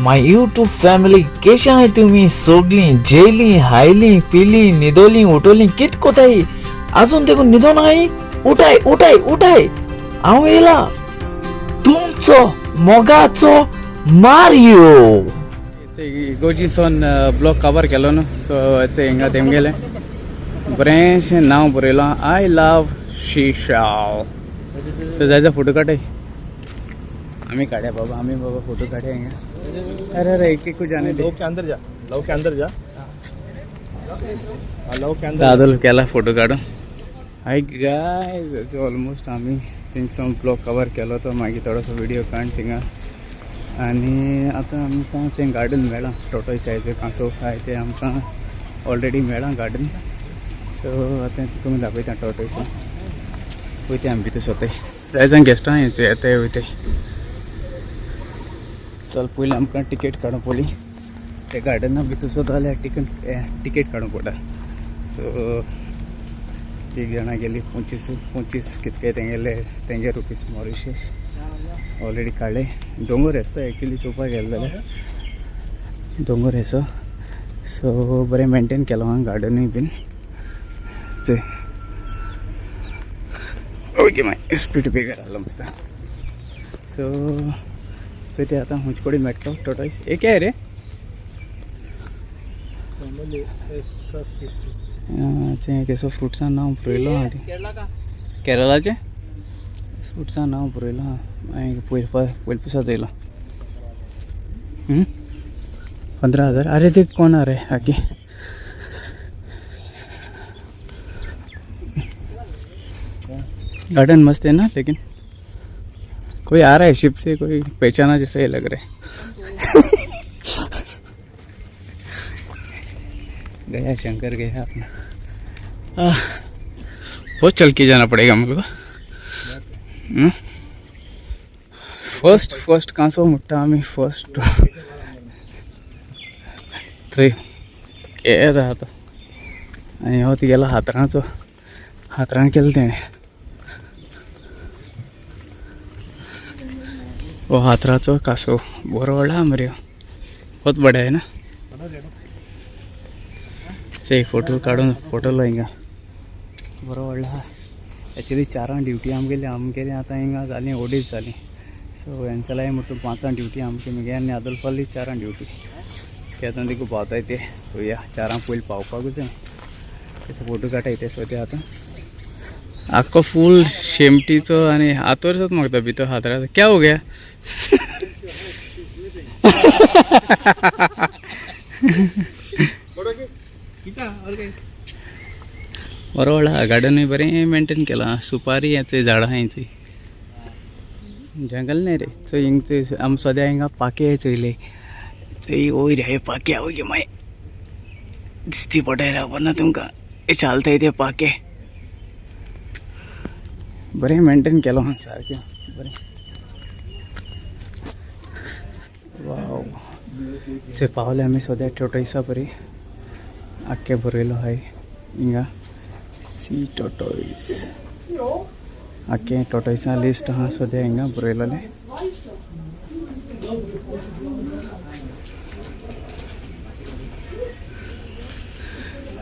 My YouTube family, केशे आहाय तुमी सोगलीं? जेयलीं, हायलीं, पिलीं, न्हिदोलीं, उठोलीं, कित कोताय? आजून देखून न्हिदोन आहाय? उठाय उठाय उठाय, हांव येयला तुमचो मोगाचो मारियो. इगोजीसोन ब्लॉग कवर केलो न्हू, सो हिंगा तेमगेलें बरेंशें नांव बरयलां, I love शिशाव. सो जायचा फोटो काडय. आमी काड्या बाबा, आमी बाबा फोटो काड्या हिंगा. अरे अरे, एक एक जाने दे. लव के अंदर जा, लव के अंदर जा. हाँ, लव के अंदर. सादूल केला फोटो काडून. हाय गायज, ऑलमोस्ट आमी थिंगसून ब्लॉग कवर केलो तो, मागीर थोडोसो व्हिडिओ काड थिंगा आनी आतां आमकां तें गार्डन मेळ्ळां. टोटोयसाचें कांसव आहाय तें आमकां ऑलरेडी मेळ्ळां गार्डन. सो आतां तुमी दाखयता टोटोयसा. वयता आमी भितर सोताय. जाय जाण गेस्टां येताय वयताय. चल, पयलीं आमकां टिकेट काडूंक पडली. ते गार्डना भितर सुद्दां जाल्यार टिकेट काडूंक पडटा. सो तीग जाणां गेली, 25 25 कितके तेंगेले तेंगे रुपीज मॉरिशस ऑलरेडी काडले. दोंगर आसता एक्चुली चोवपाक गेले जाल्यार दोंगर आसा. सो बरें मेंटेन केलां हांगा गार्डनूय बीन. चोय, ओके, मागीर स्पीड ब्रेकर आहलो मस्त. सो चोय, ते आतां हुंच कडेन मेळटलो टोटोयस. हे काय रे? तें केसो फ्रुट्सां नांव बरयलो आहा. तें केरळाचें फ्रुट्सां नांव बरयलो आहा. हांवें पयले पयले पुसा चोयलो. 15,000. अरे, ते कोण रे आगे? गार्डन मस्त है ना, लेकिन कोई आ रहा है शिप से, कोई पहचाना जैसा ही लग रहा है. गया शंकर गया अपना. बहुत चल के जाना पड़ेगा हम लोग. फर्स्ट फर्स्ट कांसो म्हणटा आमी फर्स्ट. थंय केद आहा आनी हो तिगेलो हातराचो, हातरान केलो तेणें. हो हातराचो कांसव बरो व्हडला मरे हो. बहुत बडा है ना. एक फोटो काडून फोटो लो हिंगा. बरो व्हडला. एक्चुली चारांक ड्युटी आमगेली. आमगेली आतां हिंगा जाली अडीच जाली. सो हेंचलाय म्हणटा 5 ड्युटी आमची. मुगे आनी आदोल्फाली 4 ड्युटी. केदो देखून पावताय ते चोया. 4 पयलीं पावपाकूच जाय. तेचो फोटो काडटाय ते. सो ते आतां आख्खो फूल शेमटीचो आनी हातोरच म्हाका भितर हातराचो. क्या हो गया? बरो व्हडला गार्डनूय बरें मेंटेन केलां. सुपारी याचे झाडां हांयची. जंगल न्ही रे. चोय हिंग चोय, आमी सद्या हिंगा पाके चोयले. चोय, वयर हे पाके आवय मागीर दिसती पडटा खबर ना तुमकां. हे चालताय ते पाके. बरें मेंटेन केलो आहा सारकें बरें. वाव, चोय पावले आमी सद्या टोटोयसा परी. आख्खे बरयलो हाय हिंगा, सी टोटोयस. आख्खे टोटोयसा लिस्ट आहा सद्या हिंगा बरयलोलें.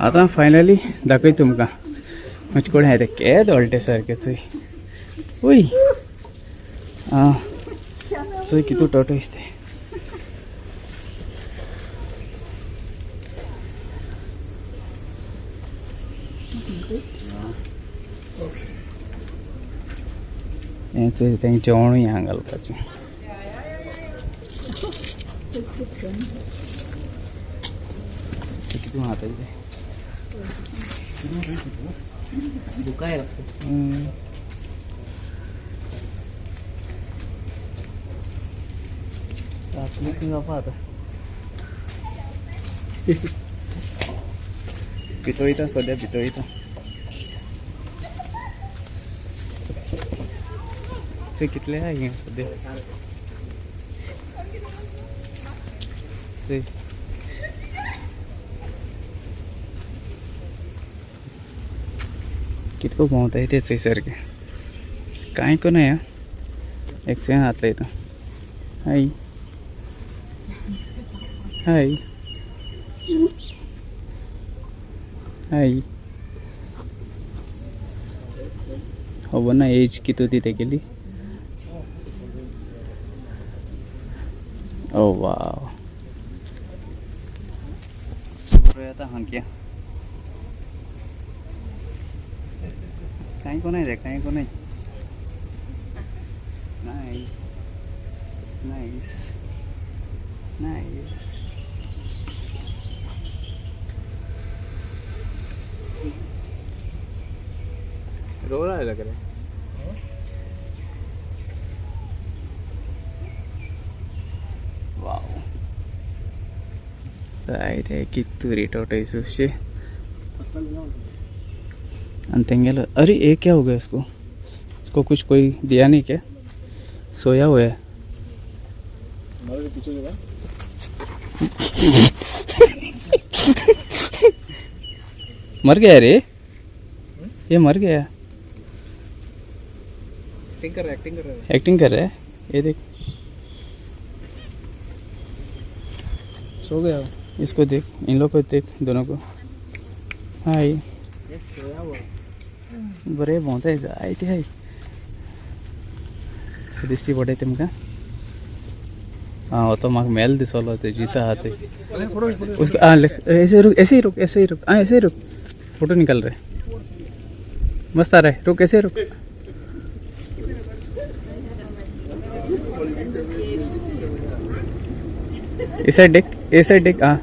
आतां फायनली दाखय तुमकां म्हजे कडेन आहा तें केद व्हडलें सारकें. चोय, वय आं, चोय कितू टोटोयस तें. हें चोय, तें जेवणूय हांगा घालपाचें. कितू आहा तें. जावपा आतां भितर वयता, सद्या भितर वयता. चोय कितले आहा हिंगा सद्या. चोय, कितको भोंवताय ते चोय सारकें. कांय कोना या एक चोय हात लायता. हाय. हाय हाय. खबर ना एज कितू ती तेगेली. ओ वाव, बरो येता हांक्या. कांय कोणाय रे, कांय कोणाय. Nice nice nice. रो रहा है लग रहा है. वाव, जाय ते कितू रे टॉर्टोइज शे. आणि तेंगेलो. अरे ये क्या हो गया इसको? इसको कुछ कोई दिया नहीं क्या? सोया हुआ है. मर गया रे ये, मर गया. एक्टिंग कर रहा है, एक्टिंग कर रहा है. एक्टिंग कर रहा है ये देख. सो गया वो. इसको देख, इन लोग को देख, दोनों को. हाय. ये सोया हुआ है. बरे भोंवताय जायते हाय. दिसती पडय तुमकां. हाँ, वो तो म्हाका मेल दिसलो ते जिता आहा ते. अरे फोटो फोटो. उसको हाँ ले, ऐसे रुक, ऐसे ही रुक, ऐसे ही रुक, हाँ ऐसे ही रुक. फोटो निकल रहे, मस्त आ रहा है. रुक, ऐसे ही रुक. इस साइड देख, इस साइड देख. हाँ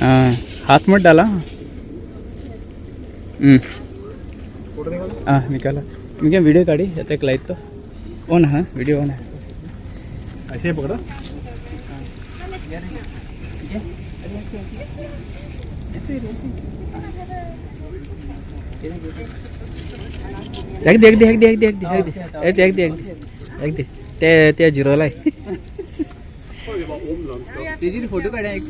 हाँ, हाथ मत डाला. हम्म. फोटो निकाल. हाँ निकाला. मी क्या वीडियो काढी आता एक लाईट तो ऑन. हाँ, वीडियो ऑन है. ऐसे ही पकड़ा. एक दे, एक दे, एक दे, एक दे, एक दे, एक दे, एक दे, एक दे, एक दे. ते ते झिरोला तेजी फोटो काढा एक.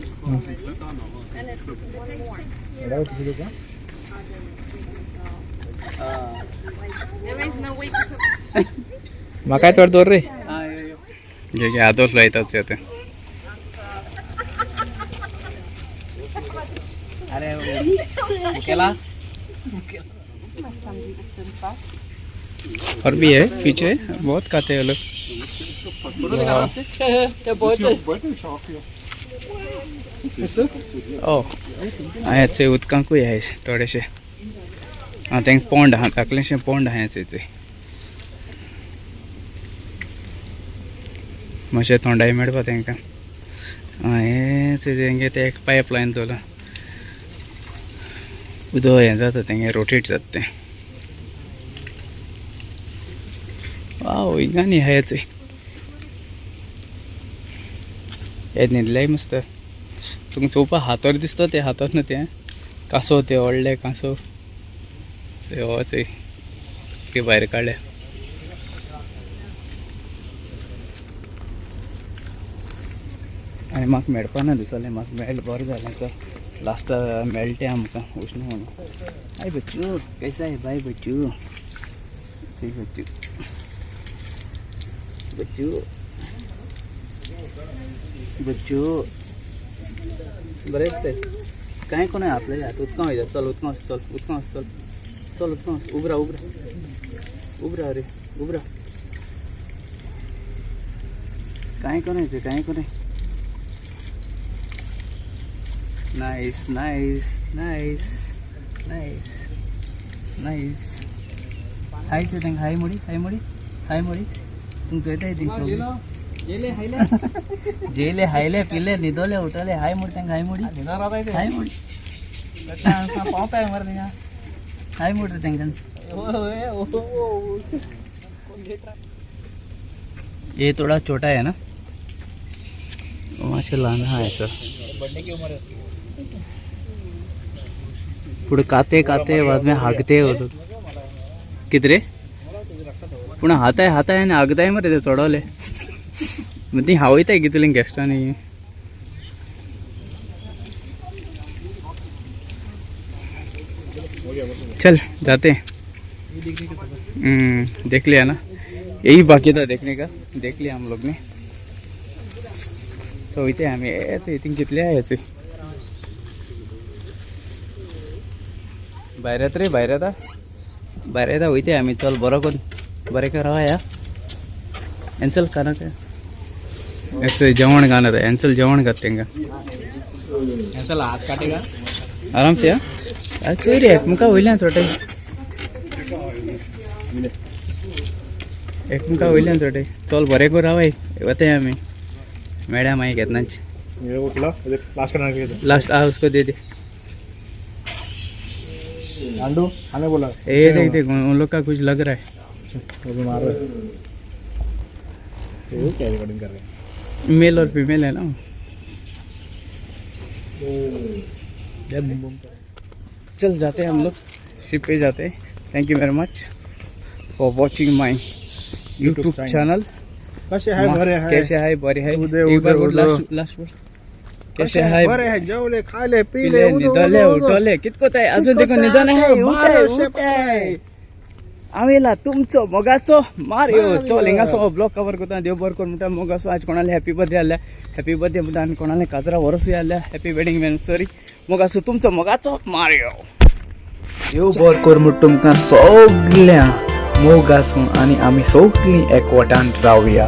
म्हाका चड दवर रे. घे घे, आदोस लायताच आता. अरे केला. और भी है पीछे, बहुत खाते हैं लोग. ओ हांवें उदकांकूय आहा थोडेशे. आं, तेंका पोंड आहा, धाकलेशें पोंड आहा थंय. मातशें थोंडाय मेळपा तेंकां. आं, हें तेंगे तें एक पायप लायन दवरलां. उदक हें जाता तेंगे, रोटेट जाता तें. वाव, हिंगा न्ही आहा हे न्हिदलेय मस्त. तुमकां चोवपा हातोर दिसता तें, हातोर न्हू तें कांसव, ते व्हडले कांसव हो ते भायर काडले. आनी म्हाका मेळपा ना दिसलें. म्हाका मेळ्ळें बरें जालें. चल, लास्ट मेळटे आमकां उश्ण म्हणून. हाय बच्चू, कैसा है भाई बच्चू? बच्चू बच्चू बच्चू, बरें दिसतंय. कांय कोण आपले हात उदकां वयता. चल उदकां वच, चल उदकां वच, चल चल उदकां वच. उबरा उबरा उबरा रे उबरा. कांय कोणाय ते, कांय कोणाय. Nice nice nice nice nice. हाय से तांकां हाय मोडी, हाय मोडी, हाय मोडी. तुमचो येताय ती. जेले हायले पिले न्हिदोले उठले. हाय मोडी तांकां, हाय मोडी, हाय मोडी, पावताय मरे थिंगा. हाय मोड रे तांकां. ये थोड़ा छोटा है ना, मातशें ल्हान आहा ऐसा. बर्थडे की उम्र है उसकी. पूण काते काते बाद में हागते हो लोग. कितरे पूण हाताय हाताय आनी हागताय मरे ते चडवले. मग ती हावयताय कितले गेस्टांनी. चल जाते हैं. देख लिया ना. यही बाकी था देखने का, देख लिया हम लोग ने. सो इथे आम्ही याचे इथे कितले आहे याचे भायर येत रे, भायर येता, भायर येता. वयते आमी. चल बरो कर, बरें कर या. एन्सल खाना काय ऐसे जेवण खाना था. एन्सल जेवण खात तेंका. एन्सल हात काटेगा. आराम से. हा चोय रे, एकमेका वयल्यान चोटे, एकमेका वयल्यान चोटे. चल बरें कर रावाय, वते आमी. मेळ्या मागीर केन्नाच. ये वो तुला लास्ट करना के. लास्ट आ, उसको दे दे. आंडू आने बोला. ए देख देख, उन लोग का कुछ लग रहा है. वो भी मार रहा है. ये क्या रिकॉर्डिंग कर रहे हैं? मेल और फीमेल है ना. Boom boom. चल जाते हैं हम लोग, शिप पे जाते हैं. Thank you very much for watching my YouTube channel. कसे आहे, बरे आहे. कैसे आहे, बरे आहे. उदय, एक बार उदय, बोल. उदय. लास्ट लास्ट बोल. कैसे आहे? बरे आहे, जेवले, खायले, पिले, पिले, उदो, निदले, उदो, उदो. उठले, कितको ताय अजून देखून निदन आहे. मारो, उठाय, शेप उठाय. हांव तुमचो मोगाचो मारयो. चल हिंगासो ब्लॉग कवर करता. देव बरो कर म्हणटा. मोग आसूं. आज कोणाले हॅपी बर्थडे आल्या, हॅपी बर्थडे म्हणटा आनी कोणाले काजरा वरसूय आल्या, हॅपी वेडिंग एनिवर्सरी. मोग आसूं, तुमचो मोगाचो मारयो. देव बर कर म्हूण तुमकां सगळ्या मोग आसूं आनी आमी सगळीं एकवटान रावया.